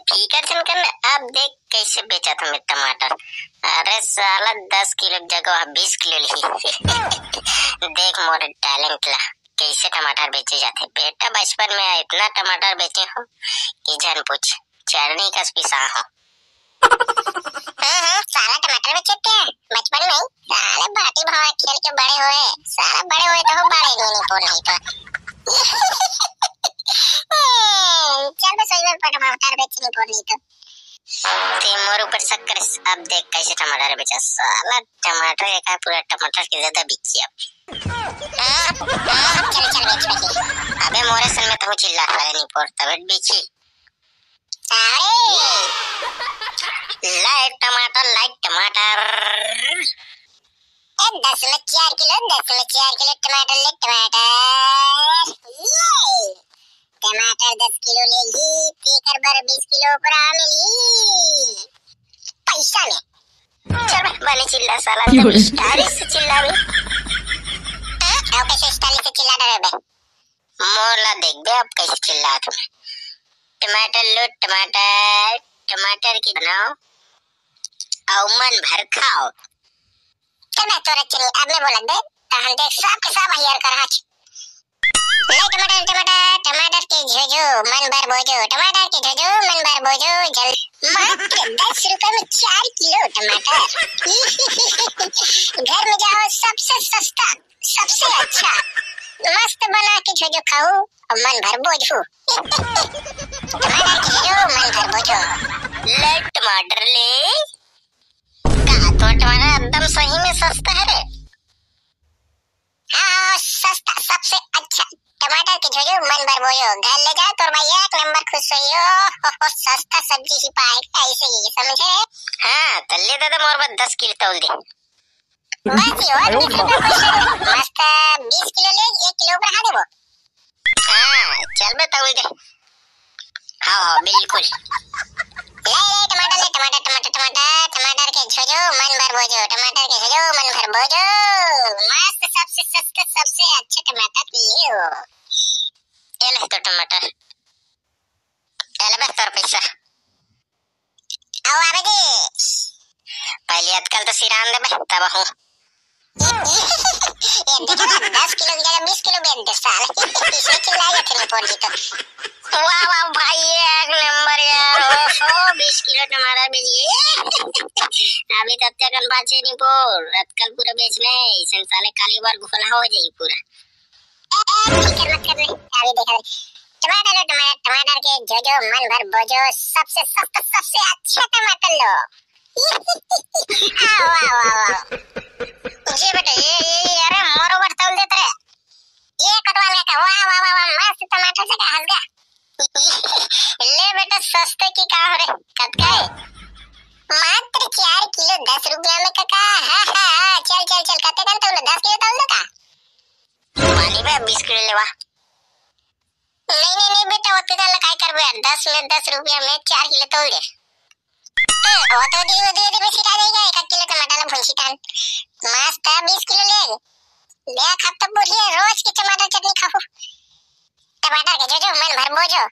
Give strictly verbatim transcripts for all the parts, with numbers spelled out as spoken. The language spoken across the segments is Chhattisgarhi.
फिकर झन कर, अब देख कइसे बेचत हँव मैं टमाटर। अरे साला, दस किलो के जगह बीस किलो लिही। देख मोर talent ला, कइसे टमाटर बेचे जाथे। बेटा, बचपन में इतना टमाटर बेचे हँव कि झन पूछ, चरनी कस पिसा हँव। हम्म, हम्म, साला टमाटर बेचे थे बचपन में ही। साले बाटी भाव खेल के बड़े होए, साला बड़े होए तो हम बड़े नहीं, नहीं पोर नहीं तो। चल बे, सोई बे, टमाटर बेचे नहीं पोर नहीं तो। ते मोर ऊपर शक करे, अब देख कइसे टमाटर बेचा। साला टमाटर एक है, पूरा टमाटर के ज्यादा बिकी अब। हाँ, हाँ, चल, चल, बेच, बेच। अबे मोरे सन में तो चिल्ला, साले नहीं पोर, तबे बिकी। अरे! लाइट टमाटर, लाइट टमाटर। ए, दस में चार किलो, दस में चार किलो टमाटर ले, टमाटर। ये! टमाटर दस किलो ले ली, तेकर बर बीस किलो ऊपर आ मिली। पैसा में। चल बे, बने चिल्ला साला, एकदम स्टाइलिश से चिल्ला बे। हाँ, आओ कैसे स्टाइलिश से चिल्ला डरे बे। मोला देख बे, अब कैसे चिल्लात हँव। टमाटर लो, टमाटर, टमाटर की बनाओ, अउ मन भर खाओ। चल बे, तोर चली, अब मैं बोलत बे, तहन देख, सब के सब हियर कर हच। ले टमाटर, टमाटर, टमाटर के झोझो, मन भर बोझो, टमाटर के झोझो, मन भर बोझो, जल-, मात्र दस रुपए में चार किलो टमाटर। घर में जाओ, सबसे सस्ता, सबसे अच्छा, मस्त बना के झोझो खाओ अउ मन भर बोझो। टमाटर के झोझो, मन भर बोझो। ले टमाटर ले। का तोर टमाटर एकदम सही में सस्ता हे रे? हाँ, सस्ता, सबसे अच्छा टमाटर के झोझो, मन भर बोझो। घर ले जा, तोर भाई एक नंबर खुश होइयो। हो, हो, सस्ता सब्जी ही पाए, ऐसे ही समझे? हाँ, त ले दादा, मोर बर दस किलो तौल दे। बस ये और बीस रुपया पैसा दे। मस्त बीस किलो ले, एक किलो ऊपर हाँ देबो। हाँ, चल बे, तौल दे। हाँ, हाँ, बिल्कुल। ले, ले, टमाटर ले, टमाटर, टमाटर, टमाटर, टमाटर के झोझो, मन भर बोझो, टमाटर के झोझो, मन भर बोझो। मस्त, सबसे सस्ता, सबसे अच्छा टमाटर लियो। ये ले तो टमाटर। ये ले बे तोर पैसा। आओ आबे जी। पहले अतका ल तो सिरान देबे, तब हूँ। ये देखा ना, दस किलो की जगह बीस किलो बेच दे साले। इसमें चिल्लाए थे नहीं पोर जी तो। वाह, वाह भाई, एक नंबर यार, ओ, ओ, बीस किलो टमाटर बेच दिए। अभी तब तक अनबाचे नहीं पोर, अतका ल पूरा बेचना है, इसन साले काली बार घोला हो जाई पूरा। ए, ए, फिकर मत कर ले, अभी देखा दे। टमाटर लो, टमाटर, टमाटर के झोझो, मन भर बोझो, सबसे सस्ता, सबसे अच्छा टमाटर लो। आओ, आओ, आओ, आओ। ये बेटा, ये, ये, ये, अरे, मोरो बर तौल देत रे। ये कटवा में का, वाह, वाह, वाह, वाह, मस्त टमाटर से का हंस गया। ले बेटा, सस्ते की का हो रे, कतका है? मात्र चार किलो दस रुपया में काका। हाँ, हाँ, हाँ, चल, चल, चल, कते कन तौल, दस किलो तौल दे का? पानी बे, बीस किलो लेवा। नहीं, नहीं, नहीं बेटा, ओतके कन ल काय करबे यार, दस में, दस रुपया में चार किलो तौल दे। ए, वो तो दे, वो दे, वो दे, बेसी का देगा, एक किलो टमाटर ला भूंसी तान। मस्त, बीस किलो ले। ले, खब तो बोलिए, रोज के टमाटर चटनी खाबो। टमाटर के झोझो, मन भर बोझो।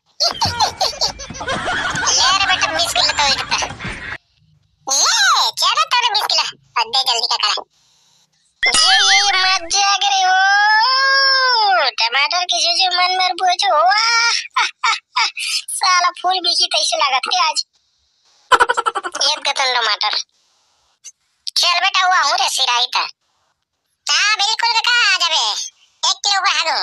ले रे बेटा, बीस किलो तो इतना। ये, चलो तो रे बीस किलो। और दे जल्दी का करा। ये, ये, ये मजा आ गई वो। टमाटर के झोझो, मन भर बोझो। वाह। साला फूल बिकी तैसे लागत रे आज। एक गतन टमाटर। चल बेटा, हुआ हूँ रे सिराई त। हाँ, बिल्कुल बेटा, आ जाबे। एक किलो का हालू।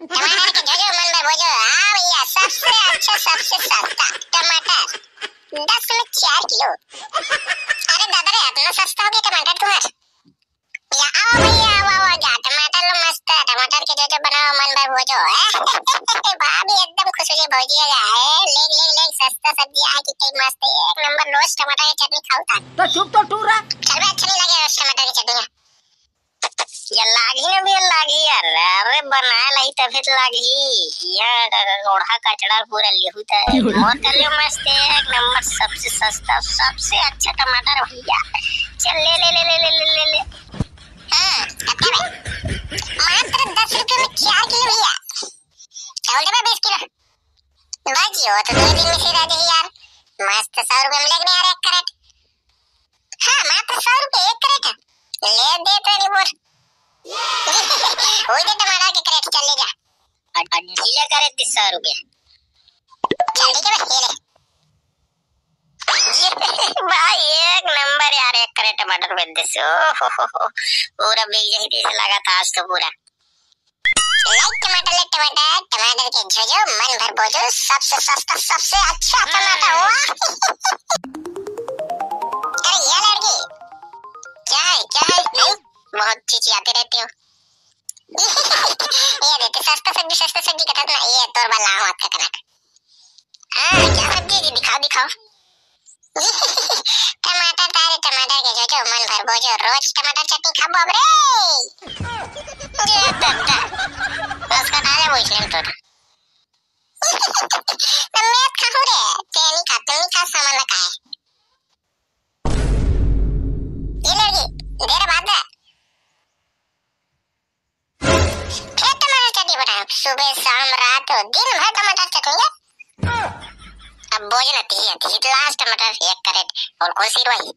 टमाटर के झोझो, मन भर बोझो। हाँ भैया, सबसे अच्छा, सबसे सस्ता टमाटर। दस में चार किलो। अरे दादा रे, इतना सस्ता हो गया टमाटर तुम्हार? या आओ भैया, आओ, आओ, जा, टमाटर लो मस्त, टमाटर के झोझो बनाओ, मन भर बोझो। भाभी एकदम खुश हो गई, भौजी आ गया है। ले, ले, ले, सस्ता सब्जी है, कितनी मस्त है, एक नंबर, रोज टमाटर की चटनी खाओ था। तो चुप तो टूरा। चल बे, अच्छा नहीं लगे रोज टमाटर की चटनी। ये लागी ना भैया, लागी यार। अरे बनाए लाई तभी तो लागी। यहाँ का, का, का, ओढ़ा कचड़ा पूरा लेहू त। मोर कर लियो मस्त, एक नंबर, सबसे सस्ता, सबसे अच्छा टमाटर भैया। चल ले, ले, ले। हाँ, कत्ते में? मात्र दस रुपये में चार किलो भैया। क्या बोल रहे बीस किलो? भाई जी, वो तो दो दिन में सिरा दे यार। मस्त, सौ रुपया में लेके नहीं आ रहा एक कैरेट। हाँ, मात्र सौ रुपया एक कैरेट है। ले दे तो नहीं बोल। वही दे टमाटर के कैरेट, चल ले जा। और, और ढीला कैरेट दे सौ रुपया। चल ठीक है भाई, ये ले। भाई एक नंबर यार, एक कैरेट टमाटर बेच दे से। ओ हो हो हो, पूरा बिक जाही जैसे लगा था आज तो पूरा। लाइक टमाटर, ले टमाटर, टमाटर के जोजो, मन भर बोजो, सबसे सस्ता, सबसे अच्छा टमाटर। वाह। अरे ये लड़की, क्या है, क्या है? नहीं, बहुत चिचियाती रहती हो। ये देख, सस्ता सब्जी, सस्ता सब्जी कहत ना, ये तोर बर लाहूं आज का कनक। हाँ, क्या सब्जी जी, दिखाओ, दिखाओ। टमाटर, तारे टमाटर के जोजो, मन भर बोजो, रोज टमाटर चटनी खाबो अब रे। ये दद्दा, बस का डाले वो इसने तो। तो मैं खाऊं रे, तेरी का, तेरी का सामान लगा है। ये लड़की, देर बाद में। फिर टमाटर चटनी बनाओ, सुबह, शाम, रात, दिन भर टमाटर चटनी है। अब भोजन तीत, तीत लास्ट टमाटर एक कैरेट, और कौन सी रही?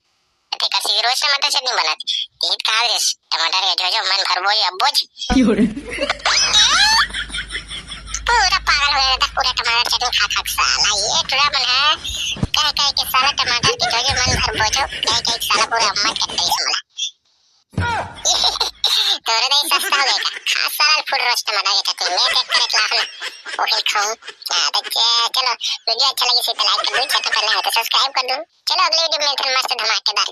तेकर से रोज टमाटर चटनी बनात। तीत कहा रे, टमाटर के जोजो, मन भर बोज, अब बोज। पूरा पागल हो गया था, पूरा टमाटर चटनी खा खा के साला। ये टुरा मन है, कह कह के साला टमाटर के जोजो, मन भर बोजो, कह कह के साला पूरा अम्मा करते ही साला। तोरे दही सस्ता हो गया का? खा साला फुल रोज टमाटर के चटनी। मैं देख कर लाहन, वो फिर खाऊं। हाँ, तो च-, चलो, वीडियो अच्छा लगे से लाइक कर दो, चैनल पर नए हो तो सब्सक्राइब कर दो। चलो अगले वीडियो में मिलते हैं मस्त धमाकेदार।